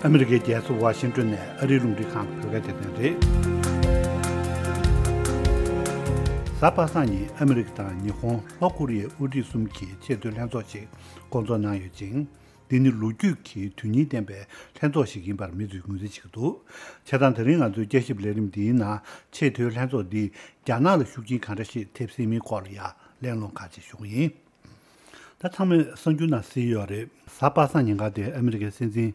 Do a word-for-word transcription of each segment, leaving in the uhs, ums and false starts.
ཨ་མི་རི་ཀའི་རྒྱལ་ས་ཝ་ཤིང་ཏོན་ནས་ཨ་རིའི་རླུང་འཕྲིན་ཁང་གི་བོད་སྐད་སྡེ་ཚན་རེད། གཟའ་པ་སངས་ཉིན་ཨ་མི་རི་ཀ་དང་ཉི་ཧོང་། ལྷོ་ཀོ་རི་ཡའི་དབུ་ཁྲིད་གསུམ་གྱི་ཆེས་མཐོའི་ལྷན་ཚོགས་ཤིག་བསྐོང་ཚོགས་གནང་ཡོད་ཅིང་། འདི་ནི་ལོ་རྒྱུས་ཀྱི་དོན་སྙིང་ལྡན་པའི་ལྷན་ཚོགས་ཤིག་ཡིན་པར་མི་ཚོས་ངོས་འཛིན་བྱེད་ཀྱི་འདུག་བྱས་ཙང་ད་རིང་ང་ཚོའི་བསྐྱར་ཞིབ་ལས་རིམ་འདིའི་ནང་ཆེས་མཐོའི་ལྷན་ཚོགས་འདིས་རྒྱ་ནག་ལ་ཤུགས་རྐྱེན་གང་འདྲ་ཞིག་ཐེབས་སྲིད་མིན་སྐོར་ལ་ཡང་གླེང་སློང་ཁག་ཅིག་ཞུ་གི་ཡིན། ད་ཚང་མས་གསར་འགྱུར་ནང་གཟིགས་ཡོད་རེད། གཟའ་པ་སངས་ཉིན་ཁ་དེ་ཨ་མི་རི་ཀའི་སྲིད་འཛིན་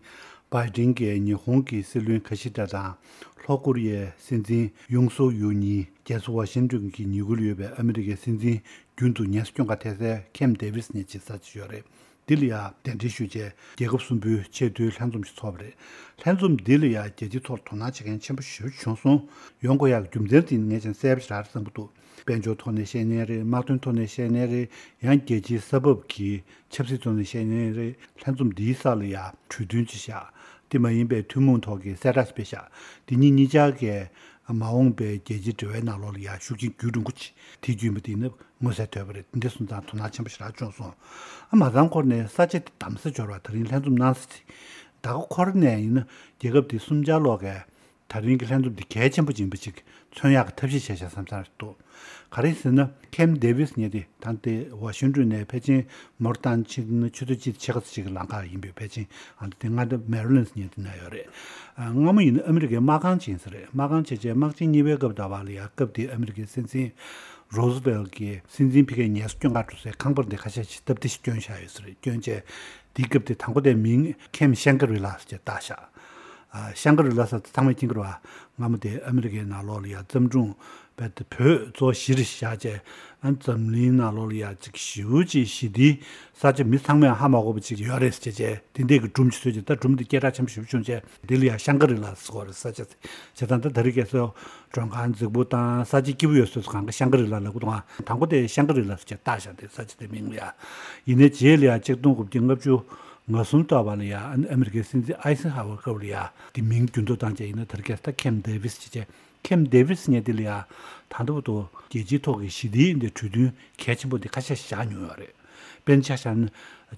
བྷའི་ཌེན་གྱིས་ཉི་ཧོང་གི་སྲིད་བློན་ཁི་ཤི་ད་དང་། ལྷོ་ཀོ་རི་ཡའི་སྲིད་འཛིན་ཡུང་སུག་ཡུལ་གཉིས་རྒྱལ་ས་ཝ་ཤིང་ཏོན་གྱི་ཉེ་ཁུལ་ཡོད་པའི་ཨ་མི་རི་ཀའི་སྲིད་འཛིན་རྒྱུན་དུ་ངལ་གསོ་སྐྱོན་ག་ཐེབས་སའི་ཁེམ་ཌེ་ཝིས་ཉེ་ཆེ་ས་ཆ་ཡོད་རེད། འདི་ལ་ཡང་གདན་འདྲེན་ཞུས་རྗེས་རྒྱལ་ཁབ་གསུམ་པོའི་ཆེས་མཐོའི་ལྷན་འཛོམས་ཤིག་ཚོགས་པ་རེད། ལྷན་འཛོམས་འདི་ལ་ཡང་རྒྱལ་སྤྱིའི་ཐོག་དོ་སྣང་བྱེད་མཁན་ཆེན་པོ་ཞེ་པོ་བྱུང་སོང་། ཡོང་དགོས་ཡག་གི་རྒྱུ་མཚན་དེ་ངས་ཀྱང་གསལ་པོ་ཞེ་དྲག་རེད་བསམ་གྱི་འདུག་དཔལ་འབྱོར་ཐོག་ནས་བཤད་ནའི་རེད། དམག་དོན་ཐོག་ནས་བཤད་ནའི་རེད། ཡང་རྒྱལ་སྤྱིའི་ས་བབ་ཀྱི་ཆབ་སྲིད་ཐོག་ནས་བཤད་ནའི་རེད། ལྷན་འཛོམས་འདིའི་ས་ལ་ཡང་གྲོས་མཐུན་ཅིག་བཞག་དེ་མ་ཡིན་པའི་ཐུན་མོང་ཐོག་གི་གསལ་བསྒྲགས་ཤིག་སྤེལ་བཞག་དེ་གཉིས་གཉིས་ཆར་གྱི་མ་འོངས་པའི་རྒྱལ་སྤྱིའི་འབྲེལ་བའི་ནང་ལོགས་ལ་ཡང་ཤུགས་རྐྱེན་རྒྱུད་འགྲོ་འགོ་ཆེ་དེ་རྒྱུན་པ་དེ་ནི་མངོན་གསལ་དོད་པ་རེད། འདི་སོང་ཙང་དོ་སྣང་ཆེན་པོ་ཞེ་དྲག་བྱུང་སོང་། ཨ་མ་ཚང་ཁོར་ནས་ས་ཆ་དེ་དམ་ས་འབྱོར་བ་ད་རིང་ལྷན་འཛོམས་གནང་ས་དེ། ད་ག་ཁོར་ནས་ཡིན་ན་རྒྱལ་ཁབ་དེ་གསུམ་ཆར་ལོག་གས་ད་རིང་གི་ལྷན་འཛོམས་འདི་གལ་ཆེན་པོ་ཡིན་པ་ཅིག་མཚོན་ཡག་གི་ཐབས་ཤེས་བྱས་བཞག་བསམ་ས་རེད་འདུག་ག་རེ་ཟེར་ན་ཁེམ་ཌེ་ཝིས་ཉེ་དེ་ད་ལྟའི་ཝ་ཤིང་ཏོན་ནས་ཕལ་ཆེར་མོ་ར་ཏན་ཕྱིན་ཆུ་ཚོད་གཅིག་ཕྱེད་ཀ་ཙམ་ཞིག་གི་ལམ་ཁ་ཡིན་པའི་ཕལ་ཆེར་ཨ་འདི་མངའ་སྡེ་མེ་རི་ལེན་ཉེ་དེ་ན་ཡོད་རེད། ཨ་སྔ་མོ་ཡིན་ན་ཨ་མི་རི་ཀའི་དམག་ཁང་ཅིག་ཡིན་ས་རེད། དམག་ཁང་བྱས་རྗེས་དམག་ཆེན་གཉིས་པའི་སྐབས་དང་བར་ལ་ཡང་སྐབས་དེའི་ཨ་མི་རི་ཀའི་སྲིད་འཛིན་རོ་སི་ཝེལ་གྱིས་སྲིད་འཛིན་ཕ་གིར་ངལ་གསོ་སྐྱོན་ག་འགྲོ་སའི་ཁང་པར་འདི་ཁ་ཤས་ཤིག་སྟབས་བདེ་ཞིག་བསྐྱོན་བཞག་ཡོད་ས་རེད། བསྐྱོན་རྗེས་དེའི་སྐབས་དེ་དང་པོ་དེ་མིང་ཁེམ་ཤང་གི་རི་ལ་ཟེར་བྱས་བཏགས་བཞག་ཨ་ཤང་གི་རི་ལ་ཟེར་ཚང་མས་མཁྱེན་གྱི་རེད་བ། སྔ་མོ་དེ་ཨ་མི་རི་ཀའི་ནང་ལོགས་ལ་ཡ་བརྩམས་སྒྲུང་བས་དེ་བོད་གཙོ་བཞི་རེ་བཞག་བྱས། ཨ་འཛམ་གླིང་ནང་ལོགས་ལ་ཡ་ཅིག་ཞེ་པོ་ཅིག་ཞི་བདེའི་ས་ཆ་མི་ཚང་མས་ཧ་མ་གོ་བ་ཅིག་ཡོད་རེད་ཟེར་བྱས་དེ་འདྲས་ཀྱི་སྒྲུང་ཅིག་བཟོས་བྱས། ད་སྒྲུང་དེ་སྐད་གྲགས་ཆེན་པོ་ཞེ་པོ་བྱུང་བྱས། དེ་ལ་ཡ་ཤང་གི་རི་ལ་ཟེར་གོ་རེད། ས་ཆ་ཟེར་བྱས་ཙང་ད་ད་རེས་ཁ་སང་མགྲོན་ཁང་རྫིག་པོ་དང་ས་ཆ་སྐྱིད་པོ་ཡོད་ས་གང་ག་ཤང་གི་རི་ལ་ལབ་གི་འདུག་ཨ་དང་པོ་དེ་ཤང་གི་རི་ལ་ཟེར་བྱས་བཏགས་བཞག་དེ་ས་ཆ་དེ་མིང་ལ་ཡ། ཡིན་ནའི་རྗེས་ལ་ཡ་ཆིག་སྟོང་དགུ་བརྒྱ་ལྔ་བཅུ་ང་གསུམ་ལྟ་བ་ལ་ཡ་ཨ་ཨ་མི་རི་ཀའི་སྲིད་འཛིན་ཨའི་སན་ཧ་ཝར་སྐབས་ལ་ཡ་དེ་མིང་འགྱུར་ལྡོག་བཏང་བྱས། ཡིན་ན་ད་རེས་ཁ་སང་ད་ཁེམ་ཌེ་ཝིས་ཅེས་བྱས། ཁེམ་ཌེ་ཝིས་ཉེ་དེ་ལ་ཡ་ད་ལྟ་བར་དུ་རྒྱལ་སྤྱིའི་ཐོག་གི་ཞི་བདེའི་འདི་གྲོས་མཐུན་གལ་ཆེན་པོ་འདི་ཁ་ཤས་བཞག་མྱོང་ཡོད་རེད། དཔེར་ན་ཆ་བཞག་ན་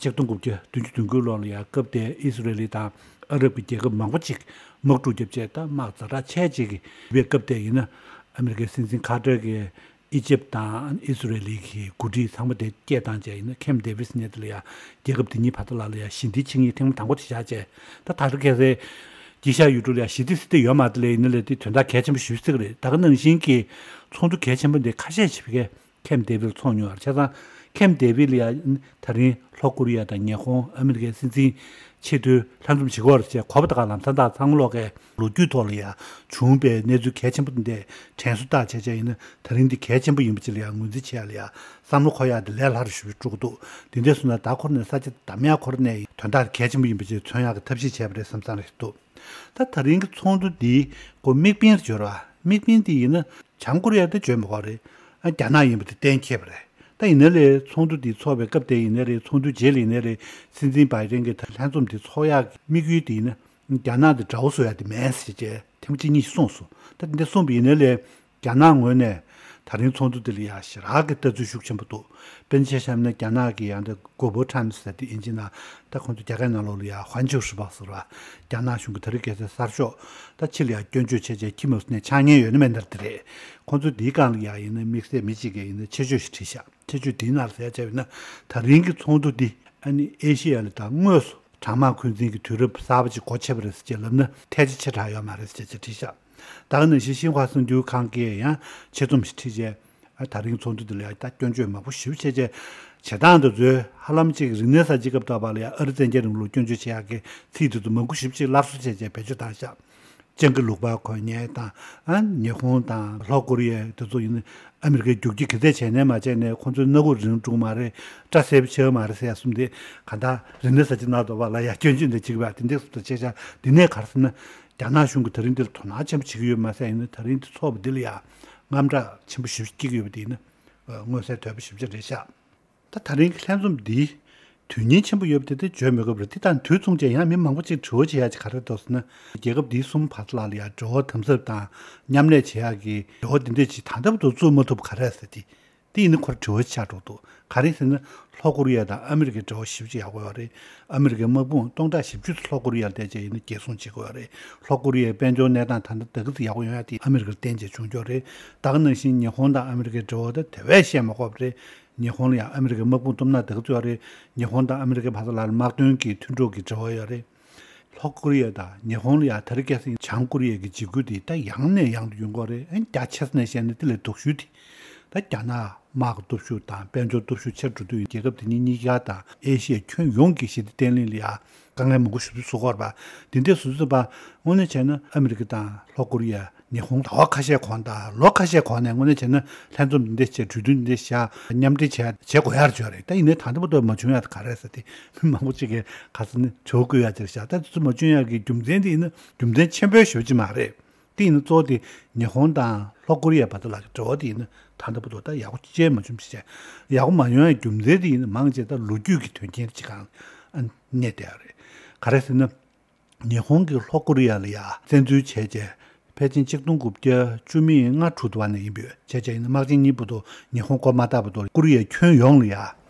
ཆིག་སྟོང་དགུ་བརྒྱ་བདུན་ཅུ་དོན་དགུའི་ལོ་ལ་ཡ་སྐབས་དེ་ཨི་སི་རེ་ལི་དང་ཨ་རབ་ཀྱི་རྒྱལ་ཁབ་མང་པོ་ཅིག་དམག་འཁྲུག་བརྒྱབ་བྱས། ད་དམག་ཛ་དྲག་ཆེ་ཅིག་གི་བའི་སྐབས་དེ་ཡིན་ན་ཨ་མི་རི་ཀའི་སྲིད་འཛིན་ཁ་ཏར་གྱིས་ཨི་ཇིབ་དང་ཨི་སི་རེ་ལི་གི་འགོ་ཁྲིད་ཚང་མ་དེ་སྐད་བཏང་བྱས། ཡིན་ན་ཁེམ་ཌེ་ཝིས་ཉེ་དེ་ལ་ཡ་རྒྱལ་ཁབ་དེ་གཉིས་བར་དུ་ལ་ལ་ཡ་ཞི་བདེ་ཆིངས་ཡིག་ཐེངས་མ་དང་པོ་དེ་བཞག་བྱས། ད་ད་རེས་ཁ་སང་དཀྱིལ་ཤར་ཡུལ་གྲུ་ལ་ཡ་ཞི་བདེ་ཟེར་དེ་ཡོད་མ་རེད་དེ། ལས་ཡིན་ན་ལས་དེ་དོན་དག་གལ་ཆེན་པོ་ཞེ་པོ་ཅིག་རེད། ད་ག་ནང་བཞིན་གྱི་ཚོགས་འདུ་གལ་ཆེན་པོ་འདི་ཁ་ཤས་ཤིག་ཕ་གིའི་ཁེམ་ཌེ་ཝིད་ཚོགས་མྱོང་བ་རེད། བྱས་ཙང་ཁེམ་ཌེ་ཝིད་ལ་ཡ་ད་རིང་ལྷོ་ཀོ་རི་ཡ་དང་ཉི་ཧོང་ཨ་མི་རི་ཀའི་སྲིད་འཛིན་ཆེས་མཐོའི་ལྷན་འཛོམས་བྱེད་ཀྱི་ཡོད་རེད་ཅེས་གོ་བ་ད་ག་ལམ་སང་ད་ཚང་མ་ལོག་གི་ལོ་རྒྱུས་ཐོག་ལ་ཡ་བྱུང་བའི་གནས་ཚུལ་གལ་ཆེན་པོ་འདི་དྲན་གསོ་ལྟ་བྱས་བྱས། ཡིན་ན་ད་རིང་འདི་གལ་ཆེན་པོ་ཡིན་པ་ཅིག་ལ་ཡ་ངོས་འཛིན་བྱེད་ཡ་ལ་ཡ་བསམ་བློ་འཁོར་ཡ་འདི་ལས་སླ་རུ་ཞུ་འགྲོ་གི་འདུག་དེ་འདྲ་སོང་ན་ད་ཁོ་རང་ནས་ས་ཆ་འདི་དམ་ཡ་ཁོ་རང་ནས་དོན་དག་གལ་ཆེན་པོ་ཡིན་པ་ཅིག་མཚོན་ཡག་གི་ཐབས་ཤེས་བྱས་པ་རེད་བསམ་བསམ་རེད་འདུག་ད་ད་རིང་གི་ཚོགས་འདུ་འདིའི་སྒོ་དམིགས་འབེན་དུ་གྱུར་བ། དམིགས་འབེན་དེ་ཡིན་ན་བྱམས་སྐོར་ཡ་དེ་བརྗོད་མི་དགོས་རེད། ཨ་རྒྱ་ནག་ཡིན་པ་དེ་གཏན་འཁེལ་བ་རེད། ད་ཡིན་ན་ལས་ཚོགས་འདུ་འདི་ཚོགས་པའི་སྐབས་དེ་ཡིན་ན་རེད། ཚོགས་འདུ་རྗེས་ལ་ཡིན་ན་རེད། སྲིད་འཛིན་བྷའི་ཌེན་གྱི་ད་ལྷན་འཛོམས་འདི་ཚོགས་ཡག་གི་དམིགས་ཡུལ་དེ་ཡིན་ན་རྒྱ་ནག་དེ་དགྲ་བོ་བཟོ་ཡ་དེ་མེད་ཟེར་བྱས་ཐེངས་གཅིག་གཉིས་ཤིག་གསུངས་སོང་། ད་དེ་འདྲ་གསུངས་པ་ཡིན་ན་ལས་རྒྱ་ནག་ངོས་ནས་ད་རིང་ཚོགས་འདུ་འདི་ལ་ཡ་ཞེ་དྲག་གི་ལྟ་ཚུལ་ཤུགས་ཆེན་པོ་འདུག་དཔེར་ན་ཆ་བཞག་ན་རྒྱ་ནག་གི་ཡང་ད་གོ་བོ་ཊའིམ་སི་ཟེར་དེ་ཨིན་ཇི་ནང་ད་ཁོང་ཚོ་རྒྱ་སྐད་ནང་ལོགས་ལ་ཡ་ཧོན་ཆུ་ཧྲི་པག་ཟེར་བ། རྒྱ་ནག་གཞུང་གི་ད་རེས་ཁ་སང་གསར་ཤོག་ད་ཕྱི་ལ་ཡ་སྐྱོན་བརྗོད་བྱས་བྱས་ཁྱི་མ་ཟིན་ནས་ཆགས་ཉེན་ཡོད་ན་མེད་ན་དེ་རེད། ཁོང་ཚོ་འདིའི་སྒང་ལ་ཡ་ཡིན་ན་དམིགས་བསལ་མི་གཅིག་གིས་ཡིན་ན་ཆེད་བརྗོད་ཞིག་བྲིས་ཤག་ཆེད་བརྗོད་འདིའི་ནང་ལ་གསལ་བྱས་ཡིན་ན་ད་རིང་གི་ཚོགས་འདུ་འདི་ཨ་ནི་ཨེ་ཤི་ཡ་ལ་ད་དངོས་སུ་གྲང་དམག་འཁོན་འཛིན་གྱི་དུས་རབས་གསར་པ་ཅིག་སྒོ་ཕྱེ་བ་རེད་ཟེར་བྱས་ལབ་ན་ཐལ་ཆ་ཆེ་དྲགས་ཡོད་མ་རེད་ཟེར་བྱས་བྲིས་ཤག་ད་ག་ནང་བཞིན་ཤིན་ཧྭ་གསར་འགྱུར་ཁང་གིས་ཡང་ཆེད་རྩོམ་ཞིག་བྲིས་རྗེས། ཨ་ད་རིང་ཚོགས་འདུ་འདི་ལ་ཡང་ད་སྐྱོན་བརྗོད་མང་པོ་ཞེ་པོ་བྱས་རྗེས། བྱེད་སྟངས་དེ་ཚོའི་ཧ་ལམ་ཅིག་རིག་གནས་གསར་བརྗེ་སྐབས་ལྟ་བུ་ལ་ཡང་ཨ་རི་བཙན་རྒྱལ་རིང་ལུགས་ལ་སྐྱོན་བརྗོད་བྱེད་ཡག་གི་ཚིག་དེ་ཚོ་མང་པོ་ཞེ་པོ་ཅིག་སླར་གསོ་བྱས་རྗེས་བེད་སྤྱོད་བཏང་ཤག་སྤྱང་ཀི་ལུག་པ་གོན་མཁན་དང་། ཨ་ཉི་ཧོང་དང་ལྷོ་ཀོ་རི་ཡ་དེ་ཚོ་ཡིན་ན་ཨ་མི་རི་ཀའི་རྒྱུག་ཁྱི་གི་རྩད་བྱས་ནས་མ་བྱས་ནས་ཁོང་ཚོའི་སྣ་ཁུག་རིང་འགྲོ་གི་མ་རེད། སྐྲ་སེར་པོ་ཆགས་ཀྱི་མ་རེད་ཟེར་ཡ་གསུམ་དེ་ག་ད་རིག་གནས་གསར་བརྗེ་གནང་འདུག་པ་ལ་ཡ་སྐྱོན་བརྗོད་འདི་བྱེད་པ་དེ་འདྲ་སོང་ཙང་བྱས་ཙང་འདི་ནས་ག་རེ་ཟེར་ན། རྒྱ་ནག་གཞུང་གིས་ད་རིང་འདི་ལ་དོ་སྣང་ཆེན་པོ་བྱེད་ཀྱི་ཡོད་མ་ཟད། ཡིན་ན་ད་རིང་འདི་ཚོགས་པ་འདི་ལ་ཡང་དངངས་སྐྲག་ཆེན་པོ་ཞེ་པོ་སྐྱེ་གི་ཡོད་པ་དེ་ཡིན་ན་མངོན་གསལ་དོད་པོ་ཞེ་པོ་ཅིག་རེད་ཤག་ད་ད་རིང་གི་ལྷན་འཛོམས་འདིའི་དོན་སྙིང་ཆེན་པོ་ཡོད་པ་དེ་དེ་བརྗོད་མི་དགོས་པ་རེད། དེ་དང་དུས་མཚུངས་ཀྱང་ཡང་མི་མང་པོ་ཅིག་དྲི་བ་བྱེད་ཡག་ཅིག་ག་རེ་འདུག་ཟེར་ན། རྒྱལ་ཁབ་འདིའི་གསུམ་བར་ལ་ལ་ཡང་འབྲེལ་བ་དམ་ཟབ་དང་མཉམ་ལས་བྱེད་ཡག་གི་འབྲེལ་བ་འདི་འདྲ་ཅིག་ད་ལྟ་བར་དུ་བཙུགས་མ་ཐུབ་ག་རེ་ཟེར་དེ། དེ་ཡིན་ན་ཁོར་དྲི་བ་ཆགས་འགྲོ་འདུག་ག་རེ་ཟེར་ན། ལྷོ་ཀོ་རི་ཡ་དང་ཨ་མི་རི་ཀའི་འབྲེལ་བ་ཞེ་པོ་ཅིག་ཡག་པོ་ཡོད་རེད། ཨ་མི་རི་ཀའི་དམག་དཔུང་སྟོང་ཕྲག་བཞི་བཅུ་ལྷོ་ཀོ་རི་ཡར་བསྡད་བྱས་ཡིན་ན་འགན་སྲུང་བྱེད་དགོས་ཡོད་རེད། ལྷོ་ཀོ་རི་ཡའི་དཔལ་འབྱོར་གནས་སྟངས་ད་ལྟ་ད་ག་ཚོད་ཡག་པོ་ཡོང་ཡ་དེ་ཨ་མི་རི་ཀར་བརྟེན་བྱས་བྱུང་ཡོད་རེད། ད་ག་ནང་བཞིན་ཉི་ཧོང་དང་ཨ་མི་རི་ཀའི་འབྲེལ་བ་ད་དེ་བས་བཤད་མ་དགོས་པ་རེད། ཉི་ཧོང་ལ་ཡང་ཨ་མི་རི་ཀའི་དམག་དཔུང་གཏུབ་ན་ད་ག་ཚོད་ཡོད་རེད། ཉི་ཧོང་དང་ཨ་མི་རི་ཀའི་བར་དུ་ལ་དམག་དོན་གྱི་མཐུན་གྲོགས་ཀྱི་འབྲེལ་བ་ཡོད་རེད། ལྷོ་ཀོ་རི་ཡ་དང་ཉི་ཧོང་ལ་ཡང་དེ་རིང་ཁ་སང་བྱང་ཀོ་རི་ཡ་གི་འཇིགས་སྐུལ་དེ་ད་ཡང་ནས་ཡང་དུ་ཡོང་གི་ཡོད་རེད། ཨ་ནི་རྒྱ་ཆེ་ས་ནས་བཤད་ན་དེ་ལས་སྡུག་ཤོས་དེ་ད་རྒྱ་ནག་དམག་གི་སྟོབས་ཤུགས་དང་དཔལ་འབྱོར་སྟོབས་ཤུགས་ཆེར་འགྲོ་དུས། རྒྱལ་ཁབ་དེ་གཉིས་གཉིས་ཀ་དང་ཨེ་ཤི་ཡ་ཁྱོན་ཡོངས་ཀྱི་ཞི་བདེ་བརྟན་ལྷིང་ལ་ཡང་དཀའ་ངལ་མང་པོ་ཞིག་བཟོ་གི་ཡོད་རེད་པ། དེ་འདྲ་བཟོ་དུས་ཙམ་པ་དངོས་གནས་བྱས་ན་ཨ་མི་རི་ཀ་དང་ལྷོ་ཀོ་རི་ཡ། ཉི་ཧོང་ཟླ་བ་ཁ་ཤས་གོང་དང་ལོ་ཁ་ཤས་གོང་ནས་དངོས་གནས་བྱས་ན་ལྷན་འཛོམས་འདི་འདྲ་བྱས། གྲོས་མཐུན་འདི་འདྲ་བཞག་མཉམ་འབྲེལ་བྱས་བྱེད་དགོས་ཡ་ཅིག་ཡོད་རེད། ད་ཡིན་ནའི་ད་ལྟ་བར་དུ་མ་བྱུང་ཡ་དེ་ག་རེ་རེད་ཟེར་དེ་མི་མང་པོ་ཅིག་གིས་ག་ཚོད་ནས་དྲི་བ་བཀོད་ཡ་ཅིག་བཞག་ད་དེ་ཚོ་མ་བྱུང་ཡ་གི་རྒྱུ་མཚན་དེ་ཡིན་ན་རྒྱུ་མཚན་ཆེན་པོའི་ཞེ་པོ་ཅིག་མ་རེད། དེ་ཡིན་ན་གཙོ་བོ་དེ་ཉི་ཧོང་དང་ལྷོ་ཀོ་རི་ཡའི་བར་དུ་ལ་འབྲེལ་བ་དེ་ཡིན་ན་ད་ལྟ་བར་དུ་ད་ཡག་པོ་ཅི་བྱས་མ་བྱུང་ཞེས་བྱས། ཡག་པོ་མ་ཡོང་ཡ་རྒྱུ་མཚན་དེ་ཡིན་ན་མང་ཆེ་ད་ལོ་རྒྱུས་ཀྱི་དོན་རྐྱེན་ཅིག་གང་གནས་བསྡད་ཡ་རེད། ག་རེ་ཟེར་ན། ཉི་ཧོང་གིས་ལྷོ་ཀོ་རི་ཡ་ལ་ཡ་བཙན་འཛུལ་བྱས་རྗེས། ཕལ་ཆེར་ཆིག་སྟོང་དགུ་བརྒྱ་བཅུ་མེད་ལྔ་དྲུག་དུ་བ་ནས་ཡིན་པས། བྱས་རྗེས་ཡིན་ན་དམག་ཆེན་གཉིས་པོ་དུ་ཉི་ཧོང་མགོ་མ་བཏགས་བར་དུ་ཀོ་རི་ཡའི་ཁྱོན་ཡོངས་ལ་ཡ་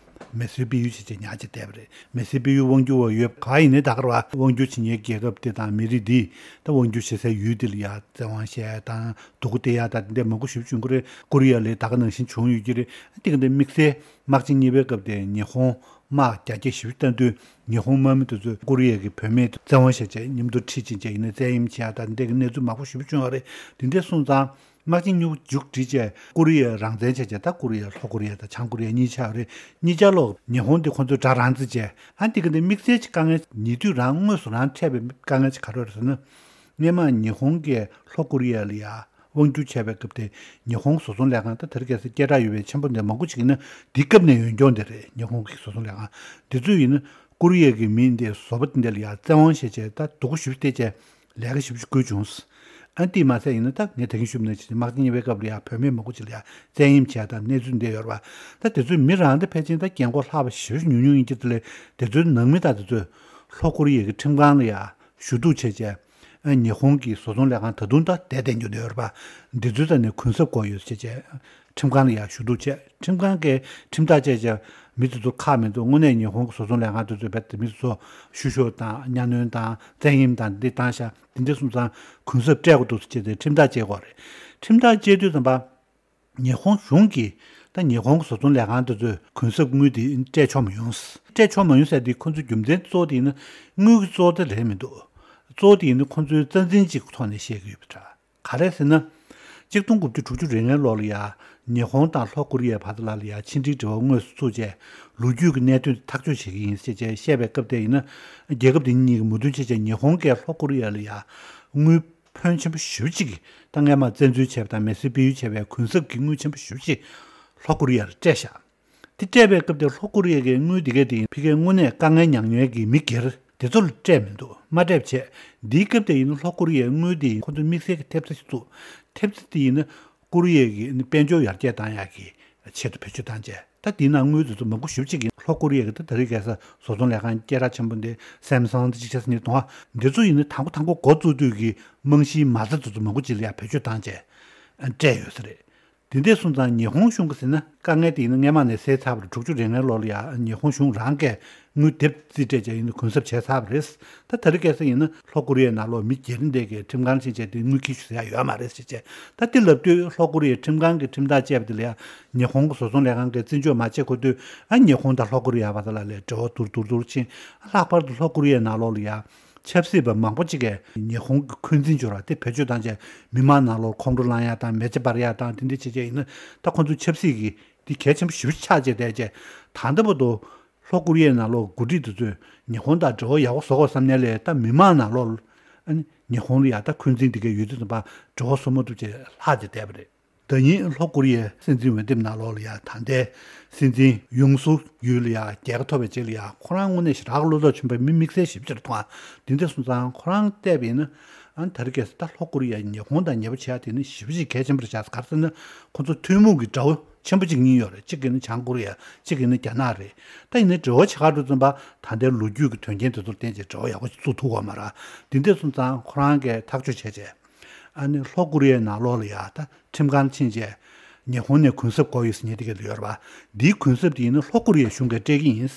མེ་གསོད་སྤེལ་ཡུལ་བྱས་རྗེས་ཉར་བྱས་བསྡད་པ་རེད། མེ་གསོད་སྤེལ་ཡུལ་དབང་སྒྱུར་བ་ཡོད་ག་ཡིན་ནའི་ད་གར་བ་དབང་སྒྱུར་བྱེད་མཁན་རྒྱལ་ཁབ་དེ་དང་མི་རིགས་འདི་ད་དབང་སྒྱུར་བྱེད་སའི་ཡུལ་དེ་ལ་ཡ་བཙན་དབང་བཤད་དང་སྡུག་པོ་སྟེར་ཡ་དང་དེ་འདྲ་མང་པོ་ཞེ་པོ་བྱུང་གི་རེད། ཀོ་རི་ཡ་ལ་ད་ག་ནང་བཞིན་བྱུང་ཡོད་ཀྱི་རེད། དེ་ག་འདྲ་དམིགས་བསལ་དམག་ཆེན་གཉིས་པའི་སྐབས་དེ་ཉི་ཧོང་དམག་རྒྱ་སྐྱེད་ཞེ་པོ་བཏང་དུས། ཉི་ཧོང་དམག་མི་དེ་ཚོས་ཀོ་རི་ཡ་གི་བུད་མེད་བཙན་དབང་བྱས་བྱས་མཉམ་དུ་ཁྲིད་ཕྱིན་བྱས་ཡིན་ན་བཙན་གཡེམ་བྱས་ཡ་དང་འདི་གི་གནས་ཚུལ་མང་པོ་ཞེ་པོ་བྱུང་བ་རེད། དེ་འདྲ་སོང་ཙང་དམག་ཆེན་གཉིས་པོ་མཇུག་བསྒྲིལ་བྱས་ཀོ་རི་ཡ་རང་བཙན་བྱས་བྱས། ད་ཀོ་རི་ཡ་ལྷོ་ཀོ་རི་ཡ་དང་བྱང་ཀོ་རི་ཡ་གཉིས་ཆགས་རེད། གཉིས་ཆ་ལོག་ཉི་ཧོང་དེ་ཁོ་ཚོས་དགྲ་རང་བཙན་བྱས། ཨ་འདི་གི་འདི་དམིགས་བསལ་གྱི་དཀའ་ངལ་ཉེ་དུས་རང་དངོས་སུ་རང་འཕྲད་པའི་དཀའ་ངལ་ཅིག་ག་རེ་རེད་ཟེར་ན། སྔོན་མ་ཉི་ཧོང་གིས་ལྷོ་ཀོ་རི་ཡ་ལ་ཡ། དབང་སྒྱུར་བྱས་པའི་སྐབས་དེ་ཉི་ཧོང་བཟོ་ཚོང་ལས་ཁང་ད་དེ་རིང་ཁ་སང་སྐད་གྲགས་ཡོད་པའི་ཆེན་པོ་འདི་མང་པོ་ཅིག་ཡིན་ན་དེའི་སྐབས་ནས་ཡོད་མཁན་དེ་རེད། ཉི་ཧོང་གི་བཟོ་ཚོང་ལས་ཁང་དེ་ཚོས་ཡིན་ན་ཀོ་རི་ཡ་གི་མི་འདི་བཟོ་པ་དེ་འདྲ་ལ་ཡ་བཙན་དབང་བྱས་བྱས་ད་སྡུག་པོ་ཞེ་པོ་སྟེར་བྱས་ལས་ཀ་ཞེ་པོ་ཅིག་བསྐུལ་བྱུང་། ཨ་དེས་མ་ཟད་ཡིན་ན་ད་ངས་ད་གིན་ཞུས་པ་ནང་བཞིན་དམག་ཆེན་གཉིས་པའི་སྐབས་ལ་ཡ་བུད་མེད་མང་པོ་ཅིག་ལ་ཡ་བཙན་གཡེམ་བྱས་དང་གནས་ཚུལ་འདི་ཡོད་རེད་པ། ད་དེ་ཚོའི་མི་རང་ད་ཕལ་ཆེར་ད་རྒན་གོག་ལྷག་པ་ཞེ་པོ་ཉུང་ཉུང་ཡིན་གྱི་དེ་ལས་དེ་ཚོའི་ནང་མི་ད་དེ་ཚོས་ལྷོ་ཀོ་རི་ཡ་གི་ཁྲིམས་ཁང་ལ་ཡ་ཞུ་གཏུག་བྱས་བྱས། ཨ་ཉི་ཧོང་གི་བཟོ་ཚོང་ལས་ཁང་ད་དུང་ད་བསྡད་བསྡད་རྒྱུ་འདི་ཡོད་རེད་པ། འདི་ཚོའི་རྩ་ནས་གུན་གསབ་དགོས་ཡོད་ཟེར་བྱས། ཁྲིམས་ཁང་ལ་ཡང་ཞུ་གཏུག་བྱས། ཁྲིམས་ཁང་གིས་ཁྲིམས་ཐག་བཅད་བྱས་མི་དེ་ཚོ་ཁག་མི་འདུག་དངོས་གནས་ཉི་ཧོང་གི་བཟོ་ཚོང་ལས་ཁང་དེ་ཚོས་རྦད་དེ་མི་དེ་ཚོ་བཤུ་གཞོག་དང་གཉའ་གནོན་དང་བཙན་གཡེམ་དང་འདི་བཏང་ཤག་འདི་འདྲ་སོང་ཙང་གུན་གསབ་སྤྲད་དགོས་འདུག་ཟེར་བྱས་ཏེ་ཁྲིམས་ཐག་བཅད་དགོས་རེད། ཁྲིམས་ཐག་བཅད་དུས་ཙམ་པ། ཉི་ཧོང་གཞུང་གིས་ད་ཉི་ཧོང་གི་བཟོ་ཚོང་ལས་ཁང་དེ་ཚོས་གུན་གསབ་དངུལ་དེ་སྤྲད་ཆོག་མ་ཡོང་། སྤྲད་ཆོག་མ་ཡོང་ཟེར་དེ་ཁོ་ཚོའི་རྒྱུ་མཚན་གཙོ་བོ་དེ་ཡིན་ན་དངུལ་གྱི་གཙོ་བོ་དེ་རེད་མི་འདུག་གཙོ་བོ་དེ་ཡིན་ན་ཁོ་ཚོའི་རྩ་འཛིན་གཅིག་གི་ཐོག་ནས་བཤད་ཀྱི་ཡོད་པ་འདྲ། ག་རེ་ཟེར་ན། གཅིག་སྟོང་དགུ་བརྒྱ་དྲུག་ཅུ་རེ་ལྔའི་ལོ་ལ་ཡ། ཉི་ཧོང་དང་ལྷོ་ཀོ་རི་ཡའི་བར་དུ་ལ་ལ་ཡ་ཕྱི་འབྲེལ་འབྲེལ་བ་དངོས་སུ་བཙུགས་རྗེས། ལོ་རྒྱུས་ཀྱི་གནད་དོན་དེ་ཐག་གཅོད་བྱེད་ཀྱི་ཡིན་ཞེས་བཤད་པའི་སྐབས་དེ་ཡིན་ན། རྒྱལ་ཁབ་དེ་གཉིས་ཀྱི་མོས་མཐུན་བྱས་རྗེས་ཉི་ཧོང་གིས་ལྷོ་ཀོ་རི་ཡ་ལ་ཡ། དངུལ་ཕོན་ཆེན་པོ་ཞེ་པོ་ཅིག་གིས་ད་སྔས་མ་བཙན་འཛུལ་བྱས་པ་དང་མེ་གསོད་སྤེལ་ཡུལ་བྱས་པའི་གུན་གསབ་ཀྱི་དངུལ་ཆེན་པོ་ཞེ་པོ་ཅིག་ལྷོ་ཀོ་རི་ཡར་སྤྲད་བཞག་དེ་སྤྲད་པའི་སྐབས་དེ་ལྷོ་ཀོ་རི་ཡ་གིས་དངུལ་དེ་གས་དེ་ཕ་གིར་དངོས་གནས་དཀའ་ངལ་མྱངས་མྱོང་གི་མི་སྒེར་དེ་ཚོ་ལ་སྤྲད་མི་འདུག་མ་སྤྲད་བྱས། འདིའི་སྐབས་དེ་ཡིན་ན་ལྷོ་ཀོ་རི་ཡའི་དངུལ་དེ་ཡིན་ཁོ་ཚོས་དམིགས་བསལ་གྱི་ཐེབས་རྩ་ཞིག་བཙུགས། ཐེབས་རྩ་དེ་ཡིན་ན་ཀོ་རི་ཡ་གི་དཔལ་འབྱོར་ཡར་རྒྱས་བཏང་ཡག་གི་ཆེད་དུ་བེད་སྤྱོད་བཏང་བྱས། ད་དེའི་ནང་དངུལ་དེ་ཚོ་མང་པོ་ཞེ་པོ་ཅིག་གིས་ལྷོ་ཀོ་རི་ཡ་གི་ད་དེ་རིང་ཁ་སང་བཟོ་ཚོང་ལས་ཁང་སྐད་གྲགས་ཆེན་པོ་འདི་སེམ་སང་དེ་ཅིག་ཆགས་སོང་ནས་གཏོང་བ་འདི་ཚོ་ཡིན་ན་དང་པོ་དང་པོ་འགོ་བཙུགས་དུས་ཀྱི་རྨང་གཞིའི་མ་རྩ་དེ་ཚོ་མང་པོ་ཅིག་ལ་ཡང་བེད་སྤྱོད་བཏང་བྱས་སྤྲད་ཡོད་ས་རེད། དེ་འདྲ་སོང་ཙང་ཉི་ཧོང་གཞུང་གིས་ཟེར་ན་དཀའ་ངལ་དེ་ཡིན་ན་སྔས་མ་ནས་སེལ་ཚར་བ་རེད། དྲུག་ཅུ་རེ་ལྔའི་ལོ་ལ་ཡང་ཉི་ཧོང་གཞུང་རང་གིས་དངུལ་དེབ་རྩིས་སྤྲད་བྱས་ཡིན་ན་གུན་གསབ་བྱས་ཚར་བ་རེད། ད་དེ་རིང་ཁ་སང་ཡིན་ན་ལྷོ་ཀོ་རི་ཡའི་ནང་ལོགས་མི་སྒེར་འདི་གས་ཁྲིམས་ཁང་ཕྱིན་བྱས་དེ་དངུལ་འཁྱེར་ཤོག་ཟེར་ཡ་ཡོད་མ་རེད་ཟེར་བྱས། ད་དེ་ལབ་དུས་ལྷོ་ཀོ་རི་ཡའི་ཁྲིམས་ཁང་གིས་ཁྲིམས་ཐག་བཅད་པ་དེ་ལ་ཡང་ཉི་ཧོང་གི་བཟོ་ཚོང་ལས་ཁང་གིས་བརྩི་འཇོག་མ་བྱེད་གོ་དུས། ཨ་ཉི་ཧོང་དང་ལྷོ་ཀོ་རི་ཡ་བར་དུ་ལ་ལས་འབྲེལ་བ་སྡུག་རུ་སྡུག་རུ་སྡུག་རུ་ཕྱིན། ལྷག་པར་དུ་ལྷོ་ཀོ་རི་ཡའི་ནང་ལོགས་ལ་ཡང་ཆབ་སྲིད་པ་མང་པོ་ཅིག་གིས་ཉི་ཧོང་གི་འཁོན་འཛིན་སྦྱོར་བ་དེ་བེད་སྤྱོད་བཏང་བྱས་མི་མང་ནང་ལོགས་ཁོང་ཁྲོ་ལངས་ཡ་དང་མེ་ལྕེ་འབར་ཡ་དང་དེ་འདྲ་བྱས་བྱས་ཡིན་ན། ད་ཁོང་ཚོའི་ཆབ་སྲིད་ཀྱི་དེ་གལ་ཆེན་པོ་ཞེ་པོ་ཆགས་བྱས་བསྡད་བྱས། ད་ལྟ་བར་དུ་ལྷོ་ཀོ་རི་ཡའི་ནང་ལོགས་འགོ་ཁྲིད་དེ་ཚོས་ཉི་ཧོང་དང་འབྲེལ་བ་ཡག་པོ་བཟོ་དགོས་བསམ་ནའི་ལས། ད་མི་མང་ནང་ལོགས་ཨ་ནི་ཉི་ཧོང་ལ་ཡ་ད་འཁོན་འཛིན་དེ་གས་ཡོད་དུས་ཙམ་པ་འབྲེལ་བ་བཟོ་མ་ཐུབ་བྱས་ལྷག་བྱས་བསྡད་པ་རེད། ཟླ་ཉིན་ལྷོ་ཀོ་རི་ཡའི་སྲིད་འཛིན་འོས་འདེམས་ནང་ལོགས་ལ་ཡ་ད་ལྟའི་སྲིད་འཛིན་ཡུང་སུག་ཡུལ་ལ་ཡ་རྒྱལ་ཁ་ཐོབ་པའི་རྗེས་ལ་ཡ་ཁོ་རང་དངོས་གནས་ཞེ་དྲག་བློ་དོགས་ཆེན་པོའི་མི་དམིགས་བསལ་ཞེ་པོ་ཅིག་མཐོང་བ། དེ་འདྲ་སོང་ཙང་ཁོ་རང་བལྟས་པ་ཡིན་ན། ཨ་ནི་ད་རེས་ཁ་སང་ད་ལྷོ་ཀོ་རི་ཡ་ཉི་ཧོང་དང་ཉེ་པོ་བྱེད་ཡ་དེ་ནི་ཞེ་པོ་ཅིག་གལ་ཆེན་པོ་རེད་ཤག་ག་རེ་ཟེར་ན། ཁོ་ཚོ་ཐུན་མོང་གི་དགྲ་བོ་ཆེན་པོ་ཅིག་གཉིས་ཡོད་རེད། གཅིག་གིས་ནི་བྱང་ཀོ་རི་ཡ། གཅིག་གིས་ནི་རྒྱ་ནག་རེད། ད་ཡིན་ནའི་འབྲེལ་བ་བྱེད་ག་འགྲོ་ཙམ་པ་ད་ལྟའི་ལོ་རྒྱུས་ཀྱི་དོན་རྐྱེན་དེ་ཚོར་བརྟེན་བྱས་འབྲེལ་བ་ཡག་པོ་ཞིག་བཙུགས་ཐུབ་ཀྱི་ཡོད་མ་རེད། དེ་འདྲ་སོང་ཙང་ཁོ་རང་གིས་ཐག་གཅོད་བྱས་བྱས། ཨ་ནི་ལྷོ་ཀོ་རི་ཡའི་ནང་ལོགས་ལ་ཡ་ད་ཁྲིམས་ཁང་ཕྱིན་བྱས། ཉི་ཧོང་ནས་གུན་གསབ་དགོས་ཡོད་ཟེར་ཉན་དེ་ག་ཡོད་རེད་པ། འདིའི་གུན་གསབ་དེ་ཡིན་ན་ལྷོ་ཀོ་རི་ཡའི་གཞུང་གིས་སྤྲད་ཀྱི་ཡིན།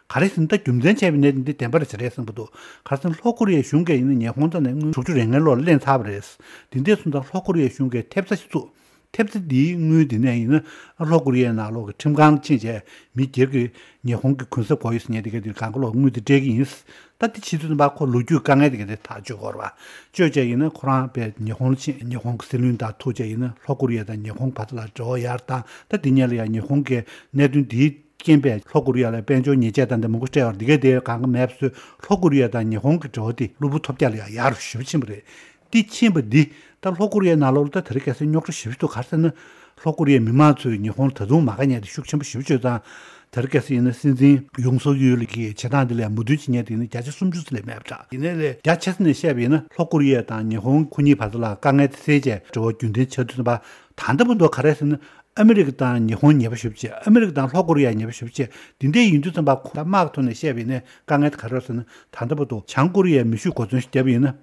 ག་རེ་ཟེར་ན་ད་རྒྱུ་མཚན་བྱས་པ་ཡིན་ན་འདི་བདེན་པ་རེད་ཟེར་རེད་བསམ་གྱི་འདུག་ག་རེ་ཟེར་ན་ལྷོ་ཀོ་རི་ཡའི་གཞུང་གིས་ཡིན་ན་ཉི་ཧོང་ཐོག་ནས་དངུལ་དྲུག་ཅུ་རེ་ལྔའི་ལོག་ལེན་ཚར་བ་རེད། དེ་འདྲ་སོང་ཙང་ལྷོ་ཀོ་རི་ཡའི་གཞུང་གིས་ཐེབས་རྩ་ཞིག་བཙུགས། ཐེབས་རྩ་འདིའི་དངུལ་འདི་ནས་ཡིན་ན་ལྷོ་ཀོ་རི་ཡའི་ནང་ལོགས་ཀྱི་ཁྲིམས་ཁང་ལ་ཕྱིན་བྱས་མི་སྒེར་གྱི་ཉི་ཧོང་གི་གུན་གསབ་དགོས་ཡོད་ཟེར་ཉན་དེ་ག་དེ་གང་ག་ལོག་དངུལ་དེ་སྤྲད་ཀྱི་ཡིན། ད་དེ་ཕྱིས་ཚུན་ཚོད་པ་ཁོ་ལོ་རྒྱུས་དཀའ་ངལ་དེ་ག་དེ་ཐག་གཅོད་དགོས་རེད་པ། གཅོད་བྱས་ཡིན་ན་ཁོ་རང་དཔེ་ཉི་ཧོང་ལ་ཕྱིན། ཉི་ཧོང་གི་སྲིད་བློན་དང་ཐུག་བྱས་ཡིན་ན་ལྷོ་ཀོ་རི་ཡ་དང་ཉི་ཧོང་བར་དུ་ལ་འབྲེལ་བ་ཡར་བཏང་། ད་དེ་ཉིད་ལ་ཡང་ཉི་ཧོང་གི་གནད་དོན་དེའི་རྐྱེན་པས་ལྷོ་ཀོ་རི་ཡ་ལ་དཔལ་འབྱོར་ཉེས་ཆད་དང་དེ་མང་པོ་སྤྲད་པ་འདི་ག་དེ་གང་ག་མེད་པ་བཟོས། ལྷོ་ཀོ་རི་ཡ་དང་ཉི་ཧོང་གི་འབྲེལ་བ་དེ་གློ་བུར་ཐོལ་རྒྱག་ལ་ཡང་ཡར་ཞེ་པོ་ཕྱིན་པ་རེད། དེ་ཕྱིན་པ་འདི་ད་ལྷོ་ཀོ་རི་ཡའི་ནང་ལོགས་ལ་ད་དེ་རིང་ཁ་སང་རྙོག་དྲ་ཞེ་པོ་འདུག་ག་རེ་ཟེར་ན། ལྷོ་ཀོ་རི་ཡའི་མི་མང་ཚོས་ཉི་ཧོང་ལ་ད་དུང་མ་དགའ་ཉེས་དེ་ཤུགས་ཆེན་པོ་ཞེ་པོ་བྱུང་ཙང་། དེ་རིང་ཁ་སང་ཡིན་ན་སྲིད་འཛིན་ཡུང་སུག་ཡུལ་གྱི་བྱེད་སྟངས་འདི་ལ་མོས་མཐུན་བྱེད་མཁན་དེ་ཡིན་ན་བརྒྱ་ཆ་སུམ་ཅུ་ཙམ་ལས་མེད་པ་འདྲ། ཡིན་ནའི་ལས་རྒྱ་ཆེ་ས་ནས་བཤད་པ་ཡིན་ན་ལྷོ་ཀོ་རི་ཡ་དང་ཉི་ཧོང་ཁོ་གཉིས་བར་དུ་ལ་དཀའ་ངལ་དེ་སེལ་བྱས་འབྲེལ་བ་རྒྱུན་ལྡན་ཆགས་དུས་ཙམ་པ། ད་ལྟ་བར་དུ་ག་རེ་ཟེར་ན། ཨ་མི་རི་ཀ་དང་ཉི་ཧོང་ཉེས་པ་ཞེ་པོ་བྱས། ཨ་མི་རི་ཀ་དང་ལྷོ་ཀོ་རི་ཡ་ཉེས་པ་ཞེ་པོ་བྱས། འདི་འདྲ་ཡིན་དུས་ཙམ་པ་ཁོ་དམག་གི་ཐོག་ནས་བཤད་པ་ཡིན་ན་དཀའ་ངལ་དེ་ག་རེ་རེད་ཟེར་ན། ད་ལྟ་བར་དུ་བྱང་ཀོ་རི་ཡས་མེ་ཤུགས་གོ་མཚོན་ཞིག་བརྒྱབ་པ་ཡིན་ན།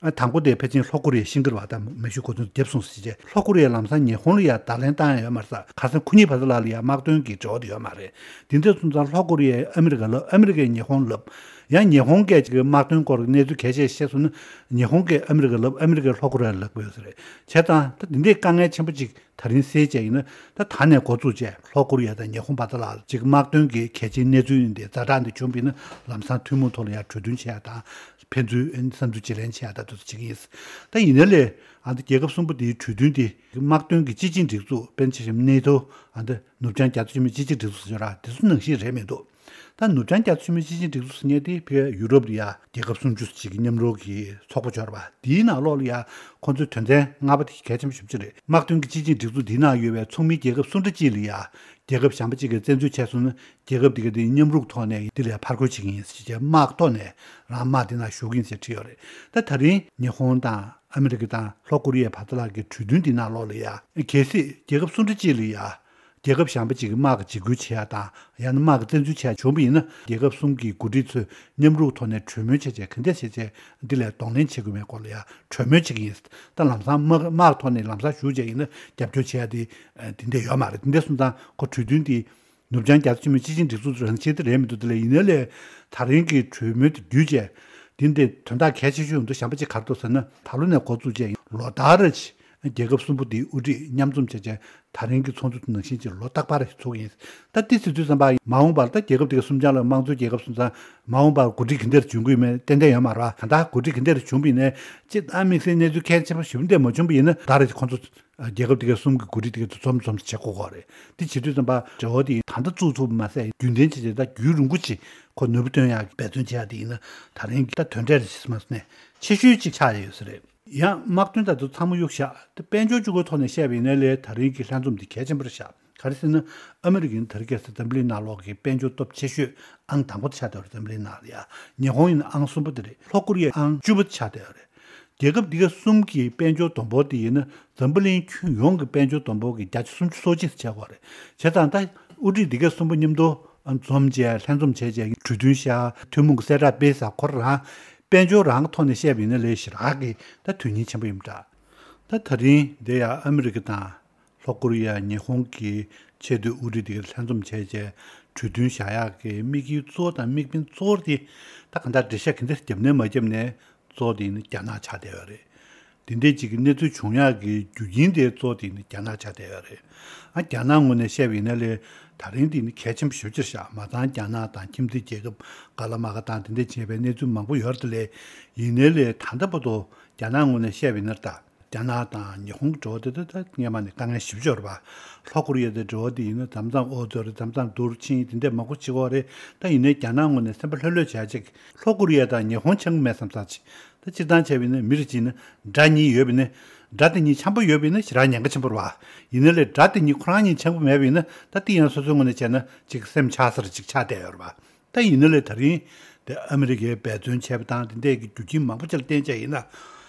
ཨ། དང་པོ་དེ་ཕལ་ཆེར་ལྷོ་ཀོ་རི་ཡས་ཤེས་ཀྱི་རེད་པ། ད་མེ་ཤུགས་གོ་མཚོན་བརྒྱབ་སོང་ཟེར་བྱས་ལྷོ་ཀོ་རི་ཡས་ལམ་སང་ཉི་ཧོང་ལ་ཡ་བརྡ་ལན་བཏང་ཡ་ཡོད་མ་རེད་ས། ཁ་སང་ཁོ་གཉིས་བར་དུ་ལ་ལ་ཡ་དམག་དོན་གྱི་འབྲེལ་བ་དེ་ཡོད་མ་རེད། དེ་འདྲ་སོང་ཙང་ལྷོ་ཀོ་རི་ཡས་ཨ་མི་རི་ཀ་ལབ། ཨ་མི་རི་ཀས་ཉི་ཧོང་ལབ། ཡང་ཉི་ཧོང་གིས་ཅིག་དམག་དོན་སྐོར་གྱི་གནས་ཚུལ་གལ་ཆེ་བཤད་སོང་ན་ཉི་ཧོང་གིས་ཨ་མི་རི་ཀ་ལབ། ཨ་མི་རི་ཀས་ལྷོ་ཀོ་རི་ཡ་ལབ་དགོས་ཡོད་ས་རེད། བྱས་ཙང་ད་དེ་འདྲའི་དཀའ་ངལ་ཆེན་པོ་ཅིག་ད་རིང་སེལ་བྱས་ཡིན་ན། ད་ད་ནས་འགོ་བཙུགས་བྱས་ལྷོ་ཀོ་རི་ཡ་དང་ཉི་ཧོང་བར་དུ་ལ་ཅིག་དམག་དོན་གྱི་གལ་ཆེའི་གནས་ཚུལ་ཡིན་ཏེ་ཛ་དྲག་འདི་བྱུང་བ་ཡིན་ན་ལམ་སང་ཐུན་མོང་ཐོག་ལ་ཡ་གྲོས་མཐུན་བྱེད་ཡ་དང་། ཕན་ཚུན་བསམ་ཚུལ་བརྗེ་ལེན་བྱེད་ཡ་དང་དེ་ཚོ་བྱེད་ཀྱི་ཡིན། ད་ཡིན་ནའི་ལས་ཨ་འདི་རྒྱལ་ཁབ་གསུམ་པོ་འདིའི་གྲོས་མཐུན་འདི་དམག་དོན་གྱི་སྤྱི་ཆིངས་སྒྲིག་འཛུགས། དཔེར་ན་ཆ་བཞག་ན་ནེ་ཐོ། ཨ་འདི་ནུབ་བྱང་རྒྱ་མཚོ་ཆུ་མའི་སྤྱི་ཆིངས་སྒྲིག་འཛུགས་ཟེར་ཡོད་ར། དེ་ཚོ་ནང་བཞིན་རེད་མི་འདུག་ད་ནུབ་བྱང་རྒྱ་མཚོ་ཆུ་མའི་སྤྱི་ཆིངས་སྒྲིག་འཛུགས་ཟེར་མཁན་དེ་བོད་ཡུ་རོབ་ལ་ཡ་རྒྱལ་ཁབ་སུམ་ཅུ་ཅིག་གི་མཉམ་རུབ་ཀྱི་ཚོགས་པ་ཡོད་རེད་པ། དེའི་ནང་ལོགས་ལ་ཡ་ཁོང་ཚོའི་དོན་ཚན་ལྔ་པ་དེ་གལ་ཆེན་པོ་ཞེ་པོ་ཅིག་རེད། དམག་དོན་གྱི་སྤྱི་ཆིངས་སྒྲིག་འཛུགས་འདིའི་ནང་ཡོད་པའི་ཚོགས་མིའི་རྒྱལ་ཁབ་སུ་འདྲ་ཅིག་ལ་ཡ་རྒྱལ་ཁབ་གཞན་པ་ཅིག་གིས་བཙན་འཛུལ་བྱས་སོང་ན་རྒྱལ་ཁབ་དེ་ག་དེའི་མཉམ་རུབ་ཐོག་ནས་དེ་ལ་ཡ་ཕར་རྒོལ་བྱེད་ཀྱི་ཡིན་ཟེར་བྱས་དམག་ཐོག་ནས་རང་དམག་དེ་ནང་ཞུགས་ཀྱི་ཡིན་ཟེར་བྲིས་ཡོད་རེད། ད་ད་རིང་ཉི་ཧོང་དང་ཨ་མི་རི་ཀ་དང་ལྷོ་ཀོ་རི་ཡའི་བར་དུ་ལ་གི་གྲོས་མཐུན་འདིའི་ནང་ལོགས་ལ་ཡ་གལ་སྲིད་རྒྱལ་ཁབ་སུ་འདྲ་ཅིག་ལ་ཡ་རྒྱལ་ཁབ་གཞན་པ་ཅིག་གིས་དམག་གི་འཇིགས་སྐུལ་བྱེད་ཡ་དང་ཡང་ན་དམག་གི་བཙན་འཛུལ་བྱེད་ཡ་བྱུང་བ་ཡིན་ན་རྒྱལ་ཁབ་གསུམ་གྱི་འགོ་ཁྲིད་ཚོས་མཉམ་རུབ་ཐོག་ནས་གྲོས་མོལ་བྱས་བྱས་ག་འདྲ་བྱས་བྱས་འདི་ལ་གདོང་ལེན་བྱེད་དགོས་མེད་སྐོར་ལ་ཡ་གྲོས་མོལ་བྱེད་ཀྱི་ཡིན། ད་ལམ་སང་དམག་དམག་ཐོག་ནས་ལམ་སང་ཞུགས་བྱས་ཡིན་ན་རྒྱབ་སྐྱོར་བྱེད་ཡ་དེ་དེ་འདྲ་ཡོད་མ་རེད། དེ་འདྲ་སོང་ཙང་ཁོ་གྲོས་མཐུན་དེ་ནུབ་བྱང་རྒྱ་མཚོ་ཆུ་མའི་སྤྱི་ཆིངས་སྒྲིག་འཛུགས་རང་བཞིན་དེ་རེད་མི་འདུག་དེ་ལས་ཡིན་ནའི་ལས་ད་རིང་གི་གྲོས་མོལ་དེ་བརྒྱུད་བྱས་དེ་འདྲ་དོན་དག་གལ་ཆེ་ཤོས་འདུག་གཞན་པ་ཅིག་ག་རེ་འདུག་ཟེར་ན་ད་ལོ་ནས་འགོ་བཙུགས་བྱས་ལོ་ལྟར་རེ་བཞིན་རྒྱལ་ཁབ་གསུམ་པོ་དེའི་དབུ་ཁྲིད་མཉམ་འཛོམས་བྱས་བྱས་ད་རིང་གི་ཚོགས་འདུ་དེ་ནང་བཞིན་ཅིག་ལོ་རྟག་པར་ཚོགས་ཡིན། ད་དེ་ཟེར་དུས་ཙམ་པ་མ་འོངས་པར་ད་རྒྱལ་ཁབ་དེ་ག་སུམ་བརྒྱ་ལ་དམངས་གཙོའི་རྒྱལ་ཁབ་སོང་ཙང་མ་འོངས་པར་འགོ་ཁྲིད་ག་འདྲ་རེ་འབྱུང་གི་ཡོད་མེད་ཏན་ཏན་ཡོད་མ་རེད་བ། གང་ལྟར་འགོ་ཁྲིད་ག་འདྲ་རེ་བྱུང་བ་ཡིན་ནའི་སྤྱིར་ད་དམིགས་བསལ་གནས་ཚུལ་གལ་ཆེན་པོ་ཞེ་པོ་འདྲ་མ་བྱུང་བ་ཡིན་ན་ད་རེས་ཁོང་ཚོ་རྒྱལ་ཁབ་དེ་གའི་གསུམ་གྱི་འགོ་ཁྲིད་དེ་གའི་འཛོམས་འཛོམས་སུ་བྱེད་དགོས་ཀྱི་རེད། དེ་བྱེད་དུས་ཙམ་པ་འབྲེལ་བ་དེ་ད་ལྟ་བཙུགས་ཐུབ་པ་མ་ཟད་རྒྱུན་ལྡན་བྱས་བྱས་ད་རྒྱུན་རིང་པོ་ཅིག་ཁོ་ནུས་པ་བཏོན་ཡག་གི་འབད་བརྩོན་བྱེད་ཡག་དེ་ཡིན་ན་ད་རིང་གི་ད་དོན་འབྲས་རེ་ཞིག་མ་ཟེར་ནས་ཆེ་ཤོས་ཅིག་ཆགས་ཡོད་ས་རེད། ཡང་དམག་དོན་ད་དུང་ཚང་མ་གཡུག་བཞག་དེ་དཔལ་འབྱོར་གཅིག་པུའི་ཐོག་ནས་བཤད་པ་ཡིན་ན་ལས་ད་རིང་གི་ལྷན་འཛོམས་འདི་གལ་ཆེན་པོ་རེད་ཤག་ག་རེ་ཟེར་ན་ཨ་མི་རི་ཀའི་ད་རིང་ཁ་སང་འཛམ་བུ་གླིང་ནང་ལོགས་ཀྱི་དཔལ་འབྱོར་སྟོབས་ཆེ་ཤོས་ཨང་དང་པོ་དེ་ཆགས་བསྡད་ཡོད་རེད། འཛམ་བུ་གླིང་ནང་ལ་ཡ་ཉི་ཧོང་ཡིན་ན་ཨང་གསུམ་པ་དེ་རེད། ལྷོ་ཀོ་རི་ཡ་ཨང་བཅུ་པ་དེ་ཆགས་བསྡད་ཡོད་རེད། རྒྱལ་ཁབ་འདི་ག་གསུམ་གྱི་དཔལ་འབྱོར་བསྡོམས་འབོར་དེ་ཡིན་ན་འཛམ་བུ་གླིང་ཁྱོན་ཡོངས་ཀྱི་དཔལ་འབྱོར་བསྡོམས་འབོར་གྱི་བརྒྱ་ཆ་སུམ་ཅུ་སོ་གཅིག་ཆགས་ཀྱི་ཡོད་རེད། བྱས་ཙང་ད་དབུ་ཁྲིད་འདི་ག་གསུམ་པོ་མཉམ་དུ་འཛོམས་བྱས་ལྷན་འཛོམས་བྱས་བྱས་གྲོས་མཐུན་བཞག་ཐུན་མོང་གི་གསལ་བསྒྲགས་སྤེལ་ས་ཁོ་རང་དཔལ་འབྱོར་རང་གི་ཐོག་ནས་བཤད་པ་ཡིན་ན་ལས་ཞེ་དྲག་གི་ད་དོན་སྙིང་ཆེན་པོ་ཡིན་པ་འདྲ། ད་ད་རིང་འདི་ཡ་ཨ་མི་རི་ཀ་དང་ལྷོ་ཀོ་རི་ཡ་ཉི་ཧོང་གི་ཆེས་མཐོའི་དབུ་ཁྲིད་འདི་ག་ལྷན་འཛོམས་བྱས་བྱས་གྲོས་མཐུན་བཞག་ཡག་གི་དམིགས་ཡུལ་གཙོ་བོ་དང་དམིགས་འབེན་གཙོ་བོ་དེ་ད་གང་ལྟར་འགྲེལ་བཤད་ག་འདྲ་བརྒྱབ་ནའི་མ་བརྒྱབ་ནའི་གཙོ་བོ་དེ་ཡིན་ན་རྒྱ་ནག་ཆགས་བསྡད་ཡོད་རེད། དེ་འདྲའི་ཅིག་གི་གནས་ཚུལ་བྱུང་ཡག་གི་རྒྱུ་རྐྱེན་དེ་གཙོ་བོ་དེ་ཡིན་ན་རྒྱ་ནག་ཆགས་བསྡད་ཡོད་རེད། ཨ་རྒྱ་ནག་ངོས་ནས་བཤད་པ་ཡིན་ན་ལས་ད་རིང་དེ་ཡིན་ན་གལ་ཆེན་པོ་ཞེ་པོ་ཅིག་རེད་ཤག་མ་ཚང་རྒྱ་ནག་དང་ཁྱིམ་མཚེས་རྒྱལ་ཁབ་ག་ལ་མ་ག་དང་དེ་འདྲ་བྱས་པའི་གནས་ཚུལ་མང་པོ་ཡོད་རེད་དེ་ལས་ཡིན་ནའི་ལས་ད་ལྟ་བར་དུ་རྒྱ་ནག་ངོས་ནས་བཤད་པ་ཡིན་ན་ད། རྒྱ་ནག་དང་ཉི་ཧོང་གི་འབྲེལ་བ་དེ་ད་ད་སྔོན་མ་ནས་དཀའ་ངལ་ཞེ་པོ་ཅིག་ཡོད་རེད་པ། ལྷོ་ཀོ་རི་ཡ་དང་འབྲེལ་བ་དེ་ཡིན་ན་མཚམས་མཚམས་ཨོ་ཙི་རེད། མཚམས་མཚམས་རྡོ་རུ་ཕྱིན། དེ་འདྲས་མང་པོ་བྱེད་ཀྱི་ཡོད་རེད། ད་ཡིན་ནའི་རྒྱ་ནག་ངོས་ནས་སེམས་པ་ལྷོད་ལྷོད་བྱས་ཅིག་ལྷོ་ཀོ་རི་ཡ་དང་ཉི་ཧོང་འཆམ་གྱི་མེད་བསམ་ཚར་ཅིག་ད་སྤྱིར་བཏང་བྱས་པ་ཡིན་ན་མི་རེ་གཅིག་ཡིན་ན་དགྲ་གཉིས་ཡོད་པ་ཡིན་ན་དགྲ་དེ་གཉིས་འཆམ་པོ་ཡོད་པ་ཡིན་ན་ཞེ་དྲག་ཉེན་ཁ་ཆེན་པོ་རེད་པ། ཡིན་ནའི་ལས་དགྲ་དེ་གཉིས་ཁོ་རང་གཉིས་འཆམ་པོ་མེད་པ་ཡིན་ན་ད་དེ་ཡང་སོ་སོའི་ངོས་ནས་བྱས་ན་ཅིག་སེམས་ཆགས་ས་རེ་ཅིག་ཆགས་བསྡད་ཡོད་རེད་པ། ད་ཡིན་ན་ལས་ད་རིང་དེ་ཨ་མི་རི་ཀས་འབད་བརྩོན་བྱས་པ་དང་དེ་འདྲས་ཀྱི་རྒྱུ་རྐྱེན་མང་པོ་ཅིག་ལ་བརྟེན་བྱས་ཡིན་ན།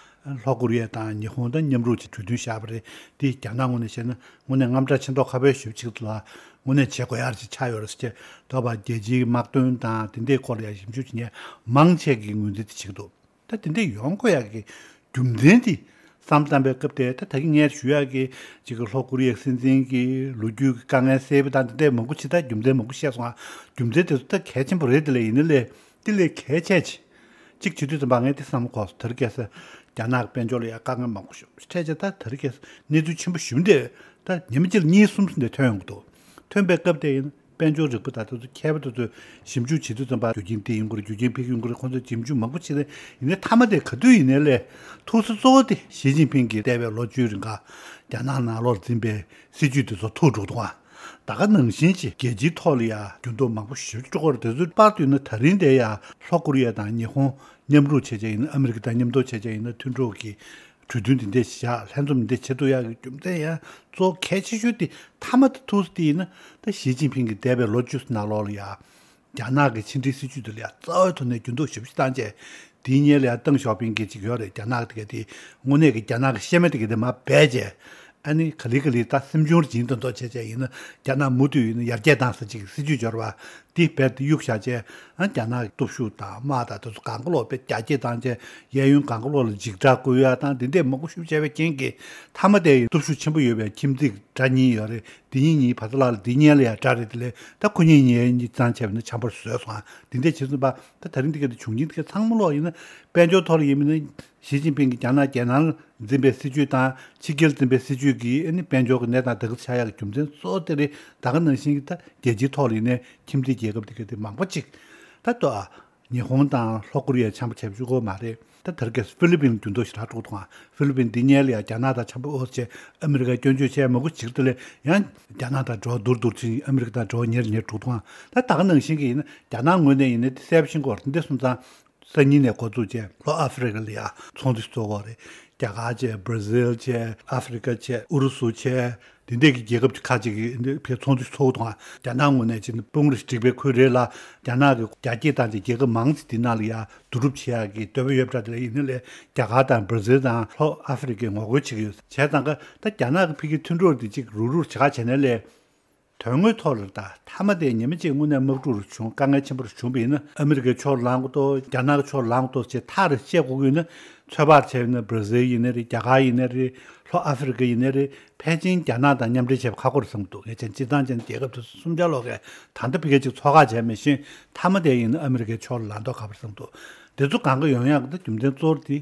ལྷོ་ཀོ་རི་ཡ་དང་ཉི་ཧོང་དང་མཉམ་རུབ་ཀྱིས་གྲོས་མཐུན་བཞག་པ་རེད། དེ་རྒྱ་ནག་ངོས་ནས་བཤད་ན་དངོས་གནས་དངངས་སྐྲག་ཆེ་མདོག་ཁ་པོ་ཞེ་པོ་ཅིག་ལ་དངོས་གནས་བྱེད་དགོས་ཡག་ཅིག་ཆགས་ཡོད་རེད་ཟེར་བྱས། དོགས་པ་རྒྱལ་སྤྱིའི་དམག་དོན་དང་དེ་འདྲའི་སྐོར་ལ་ཡང་ཞིབ་འཇུག་བྱེད་མཁན་མང་ཆེ་གིས་ངོས་འཛིན་དེ་བྱེད་ཀྱི་འདུག་ད་དེ་འདྲ་ཡོང་དགོས་ཡག་གི་རྒྱུ་མཚན་དེ་ བསམ་བློ་བཏང་པའི་སྐབས་དེ་ད་ད་གིན་ངས་ཞུ་ཡག་གི་ཅིག་གི་ལྷོ་ཀོ་རི་ཡའི་སྲིད་འཛིན་གྱི་ལོ་རྒྱུས་ཀྱི་དཀའ་ངལ་སེལ་བ་དང་འདི་འདྲའི་མང་པོ་ཅིག་ད་རྒྱུ་མཚན་མང་པོ་བཤད་སོང་ང་། རྒྱུ་མཚན་དེ་ཚོ་ད་གལ་ཆེན་པོ་རེད། དེ་ལས་ཡིན་ན་ལས་དེ་ལས་གལ་ཆེ་ཆེ་གཅིག་བྱེད་དུས་ཙམ་པ་ངས་དེ་བསམ་བློ་འཁོར་སོང་། དེ་རིང་ཁ་སང་རྒྱ་ནག་གི་དཔལ་འབྱོར་ལ་ཡང་དཀའ་ངལ་མང་པོ་ཞིག་འཕྲད་ཆེ། ད་དེ་རིང་ཁ་སང་གནས་ཚུལ་ཆེན་པོ་ཞིག་འདི་ད་ཉི་མ་གཅིག་ལ་གཉིས་གསུམ་ཙམ་དེ་ཐོན་ཡོང་གི་འདུག་ཐོན་པའི་སྐབས་དེ་ཡིན་ན། དཔལ་འབྱོར་རིག་པ་དང་དེ་ཚོ་མཁས་པ་དེ་ཚོས་ཞིབ་འཇུག་བྱེད་དུས་ཙམ་པ་རྒྱུ་རྐྱེན་དེ་ཡིན་དགོས་རེད། རྒྱུ་རྐྱེན་ཕ་གི་ཡིན་དགོས་རེད། ཁོང་ཚོས་ཞིབ་འཇུག་མང་པོ་བྱས་ནས་ཡིན་ནའི་ལས་མཐོ་ས་གཙོ་བོ་དེ་ཞི་ཅིན་ཕིང་གིས་འདས་པའི་ལོ་བཅུའི་རིང་ག་རྒྱ་ནག་ནང་ལོགས་འཛིན་པའི་སྲིད་ཇུས་དེ་ཚོ་ཐུག་འགྲོ་འདུག་ཨ། ད་ག་ནང་བཞིན་གྱི་རྒྱལ་སྤྱིའི་ཐོག་ལ་ཡང་འགྱུར་ལྡོག་མང་པོ་ཞིག་འགྲོ་གི་རེད། དེ་ཚོའི་བར་དུ་ཡིན་ན་ད་རིང་དེ་ཡང་ལྷོ་ཀོ་རི་ཡ་དང་ཉི་ཧོང་མཉམ་རུབ་བྱས་བྱས་ཡིན་ན། ཨ་མི་རི་ཀ་དང་མཉམ་དུ་བྱས་བྱས་ཡིན་ན། མཐུན་གྲོགས་ཀྱི་གྲོས་མཐུན་འདི་འདྲ་བཞག་ལྷན་འཛོམས་འདི་འདྲ་བྱེད་ཐུབ་ཡག་གི་རྒྱུ་མཚན་ཡང་གཙོ་བོ་གལ་ཆེ་ཤོས་དེ་མཐའ་མ་དེ་ཐུག་ས་དེ་ཡིན་ན། ད་ཞི་ཅིན་ཕིང་གིས་འདས་པའི་ལོ་བཅུ་ནང་ལོགས་ལ་ཡ་རྒྱ་ནག་གི་ཕྱི་འབྲེལ་སྲིད་ཇུས་དེ་ལ་ཡ་རྩ་བའི་ཐོག་ནས་འགྱུར་ལྡོག་ཞེ་པོ་ཞིག་བཏང་བྱས། དེའི་སྔོན་ལ་ཡ་ཏེང་ཞའོ་ཕིང་གིས་ཅིག་ཡོད་རེད། རྒྱ་ནག་དེ་ག་དེ་དངོས་གནས་ཀྱི་རྒྱ་ནག་གི་གཤེད་མ་དེ་ག་དེ་མར་སྦས་བྱས། ཨ་ནི་ག་ལེ་ག་ལེ་ད་སེམས་ཆུང་རེ་བྱེད་མདོག་མདོག་བྱས་བྱས་ཡིན་ན། རྒྱ་ནག་མུ་མཐུད་ཡིན་ན་ཡར་རྒྱས་བཏང་ས་ཅིག་གི་སྲིད་ཇུས་འབྱོར་བ་དེ་རྦད་དེ་གཡུག་བཞག་བྱས། ཨ་རྒྱ་ནག་གི་སྟོབས་ཤུགས་དང་དམག་དང་དེ་ཚོ་གང་ག་ལོག་དཔེ་རྒྱ་སྐྱེད་བཏང་བྱས། གཡས་གཡོན་གང་ག་ལོག་ལ་འཇིགས་སྐྲག་བསྐུལ་ཡ་དང་དེ་འདྲས་མང་པོ་ཞིག་བྱས་པའི་རྐྱེན་གྱིས། མཐའ་མ་དེ་ཡི་སྟོབས་ཤུགས་ཆེན་པོ་ཡོད་པའི་ཁྱིམ་མཚེས་དགྲ་གཉིས་ཡོད་རེད། དེ་གཉིས་གཉིས་བར་དུ་ལ་ལ་དེ་གཉིས་ལ་ཡང་དགྲ་རེད། དེ་ལས་ད་ཁོ་གཉིས་གཉིས་གཉིས་གཙང་བྱས་པ་ནི་འཆམ་པོར་བཟོས་སོང་ཨ། དེ་འདྲས་བྱེད་ཚུན་པ་ད་ད་རིང་འདི་ག་དེ་བྱུང་རྐྱེན་དེ་ག་ཚང་མ་ལོག་ཡིན་ན། དཔལ་འབྱོར་ཐོག་ལ་ཡིན་མིན་ན། ཞི་ཅིན་ཕིང་གིས་རྒྱ་ནག་རྒྱལ་ནང་འཛིན་པའི་སྲིད་ཇུས་དང་ཕྱི་རྒྱལ་འཛིན་པའི་སྲིད་ཇུས་ཀྱིས་ཨ་ནི་དཔལ་འབྱོར་གྱི་གནས་སྟངས་དེ་ག་ཆགས་ཡག་གི་རྒྱུ་མཚན་གཙོ་བོ་དེ་རེད། ད་ག་ནང་བཞིན་གྱི་ད་རྒྱལ་སྤྱིའི་ཐོག་ལ་ཡིན་ནའི་ཁྱིམ་མཚེས་རྒྱལ་ཁབ་དེ་ག་དེ་མང་པོ་ཅིག་ད་ལྟོ་ཨ། ཉི་ཧོང་དང་ལྷོ་ཀོ་རི་ཡ་འཆམ་པོ་བྱས་པ་གཅིག་པོ་མ་རེད། ད་དེ་རིང་ཁ་སང་ཧྥི་ལི་པིན་འགྱུར་ལྡོག་ཞེ་དྲག་འགྲོ་གི་འདུག་ཨ། ཧྥི་ལི་པིན་འདི་སྔོན་ལ་ཡ་རྒྱ་ནག་དང་འཆམ་པོ་འོས་བྱས་ཨ་མི་རི་ཀ་སྐྱོན་བརྗོད་བྱས་མང་པོ་ཅིག་དེ་ལས་ཡང་རྒྱ་ནག་དང་འགྲོ་བ་འདུར་འདུར་ཕྱིན། ཨ་མི་རི་ཀ་དང་འགྲོ་བ་ཉེ་རུ་ཉེ་རུ་འགྲོ་གི་འདུག་ཨ། ད་ད་ག་ནང་བཞིན་གྱི་ཡིན་ན་རྒྱ་ནག་ངོས་ནས་ཡིན་ན་དེ་གསལ་པོ་ཤེས་ཀྱི་ཡོད་རེད། འདི་སོང་ཙང་། སང་ཉིན་ནས་འགོ་འཛུགས་བྱས་ལྷོ་ཨ་ཧྥི་རི་ཀ་ལ་ཡ་ཚོགས་འདུ་ཚོགས་ཀྱི་ཡོད་རེད། རྒྱ་གར་བྱས། བྷར་ཛིལ་བྱས། ཨ་ཧྥི་རི་ཀ་བྱས། ཨུ་རུ་སུ་བྱས། དེ་འདྲས་ཀྱི་རྒྱལ་ཁབ་ཁག་ཅིག་གིས་འདི་ཕར་ཚོགས་འདུ་ཚོགས་འདུག་ཨ། རྒྱ་ནག་ངོས་ནས་ཅིག་ནི་དཔུང་རེ་སྒྲིག་པའི་ཁུལ་རེད་ལ། རྒྱ་ནག་གི་རྒྱ་སྐྱེད་བཏང་བྱས་རྒྱལ་ཁབ་མང་ཙམ་དེ་ནང་ལ་ཡ་བསྡུ་རུབ་བྱེད་ཡག་གི་འདོད་པ་ཡོད་པ་འདྲ། དེ་ལ་ཡིན་ན་ལས་རྒྱ་གར་དང་བྷར་ཛིལ་དང་ལྷོ་ཨ་ཧྥི་རི་ཀས་ངོ་རྒོལ་བྱེད་ཀྱི་ཡོད། བྱས་ཙང་ཀ་ད་རྒྱ་ནག་གི་ཕ་གིའི་མཐུན་གྲོགས་འདི་ཅིག་རུག་རུག་བྱེད་ཁ་བྱས་ནས་ལས། དོན་དངོས་ཐོག་ལ་ད་མཐའ་མ་དེ་ཉི་མ་གཅིག་དངོས་གནས་དམག་འཁྲུག་རུ་བྱུང་། དཀའ་ངལ་ཆེན་པོ་རུ་བྱུང་བ་ཡིན་ན། ཨ་མི་རི་ཀའི་ཕྱོགས་ལངས་དགོས་འདུག་རྒྱ་ནག་གི་ཕྱོགས་ལངས་དགོས་འདུག་ཅེས་ཐག་རེ་བཅད་དགོས་ཀྱི་ཡོད་ན། ཚོད་དཔག་བྱས་ན་བྷར་ཛིལ་ཡིན་ན་རེད། རྒྱ་གར་ཡིན་ན་རེད། ལྷོ་ཨ་ཧྥི་རི་ཀ་ཡིན་ན་རེད། ཕལ་ཆེར་རྒྱ་ནག་དང་མཉམ་འབྲེལ་བྱེད་པ་ཁག་པོ་རེད་བསམ་གྱི་འདུག་ངས་བྱས་ན་སྤྱིར་བཏང་བྱས་ན་རྒྱལ་ཁབ་དེ་ཚོ་གསུམ་ཆར་ལོག་གས་ད་ལྟ་ཕ་གིར་ཅིག་ཚོགས་ཁག་བྱས་མེད་བཞིན། མཐའ་མ་དེ་ཡིན་ན་ཨ་མི་རི་ཀའི་ཕྱོགས་ལ་ལངས་མདོག་ཁ་པོ་རེད་བསམ་གྱི་འདུག་དེ་ཚོ་གང་ག་ཡོང་ཡག་གི་ད་རྒྱུ་མཚན་གཙོ་བོ་དེ་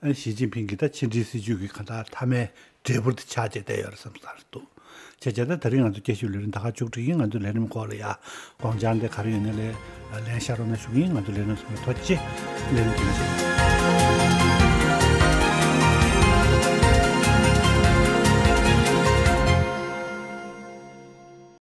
ཨ་ཞི་ཅིན་ཕིང་གི་ད་ཕྱི་འབྲེལ་སྲིད་ཇུས་ཀྱི་གང་ལྟར་མཐའ་མའི་འབྲས་བུར་དེ་ཆགས་བྱས་བསྡད་ཡོད་རེད་བསམ་ས་རེད་འདུག་བྱས་བྱས་ད་ད་རིང་ང་ཚོ་སྐད་ཞུ་ལས་རིམ་ད་ག་མཇུག་སྒྲིལ་ཡིན། ང་ཚོའི་ལས་རིམ་སྐོར་ལ་ཡ་དགོངས་འཆར་འདི་ག་རེ་ཡོད་ན་ལས་ལན་བཤད་རོགས་གནང་ཞུ་གི་ཡིན། ང་ཚོའི་ལས་རིམ་གསན་པར་ཐུགས་རྗེ་ཆེ། ལས་རིམ་རྒྱུན་ཆད།